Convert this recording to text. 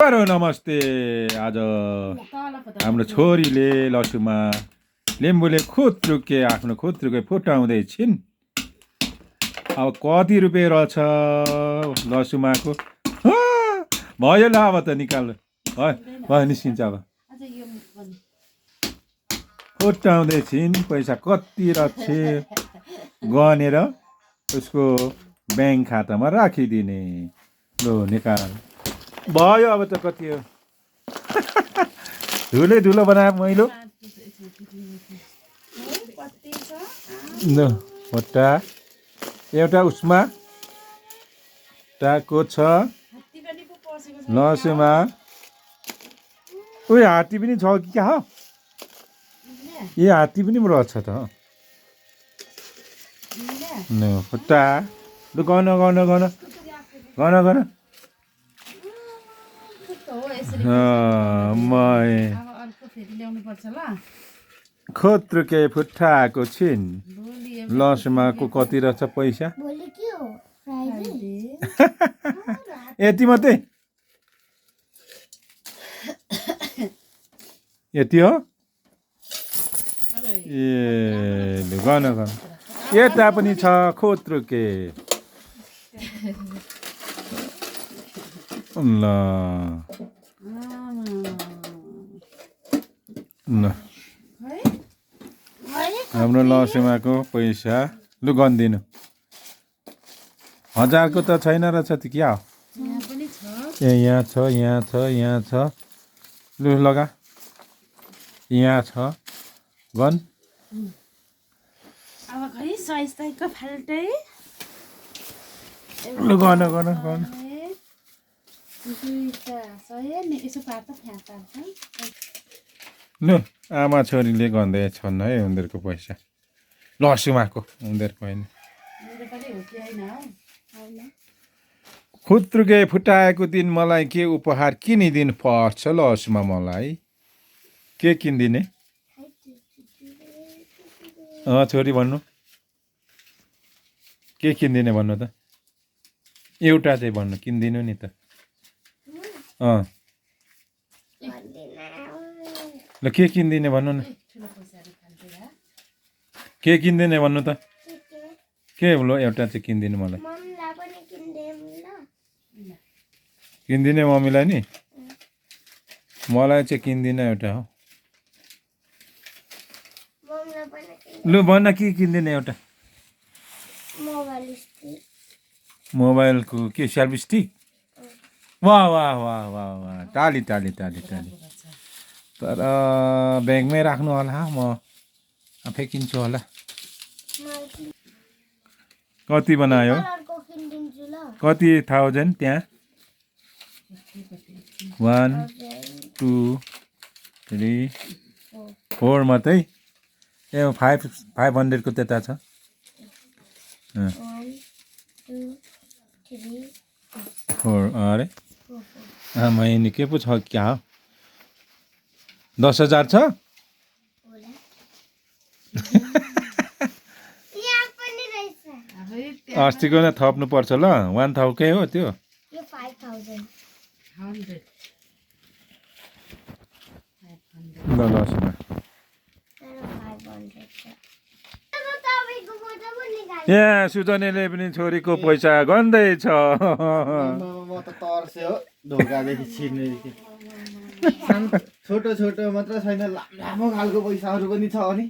नमस्ते। आज हाम्रो छोरीले लसुमा लेम्बुले खुत्रुके आफ्नो खुत्रुके फुटाउँदै छिन्। अब कति रुपियाँ रहेछ लसुमाको भयो ल अब त निकाल्नु भयो निस्किन्छ। अब फुटाउँदै छिन् पैसा कति रहे गनेर उसको ब्याङ्क खातामा राखिदिने। लो निकाल भयो अब त कति हो धुलो बनाए मैलो खुट्टा एउटा उसमा टाको छ लसुमा उयो हात्ती पनि छ कि क्या हो ए हात्ती पनि रहेछ त खुट्टा लु गन खोत्रुके फुटाएको छिन्। लसुमाको कति रहेछ पैसा यति मात्रै यति हो ए गन यता पनि छ खोत्रुके ल हाम्रो लसुमाको पैसा लु गनिदिनु 1000 को त छैन रहेछ त क्या हो ए यहाँ छ लु लगा यहाँ छ गन अब खै सयको फाल्टै लु गन लु आमा छोरीले गन्दै छन् है उनीहरूको पैसा लसुमाको उनीहरूको होइन। खुत्रुके फुटाएको दिन मलाई के उपहार किनिदिनु पर्छ लसुमा मलाई के किनिदिने छोरी भन्नु के किनिदिने भन्नु त एउटा चाहिँ भन्नु किनिदिनु नि त ल के किनिदिने भन्नु न के किनिदिने भन्नु त के लो एउटा चाहिँ किनिदिनु मलाई किनिदिने मम्मीलाई नि मलाई चाहिँ किनिदिन एउटा हो लु भन्न के किनिदिने एउटा मोबाइलको के सेल्फी स्टिक वाह टाली तर ब्यागमै राख्नु होला म फ्याँकिन्छु होला। कति बनायो कति 1000 त्यहाँ 1 2 3 4 मात्रै ए 500 को त्यता छ 1 2 3 4 अरे आमा निकै पो छ क्या 10,000 छ अस्तिको नै थप्नु पर्छ ल 1000 कै हो त्यो 5000 ल लसुमा यहाँ सुजनीले पनि छोरीको पैसा गन्दैछ म त तर्से हो ढोकादेखि छिर्नेदेखि छोटो मात्र छैन लामो खालको पैसाहरू पनि छ अनि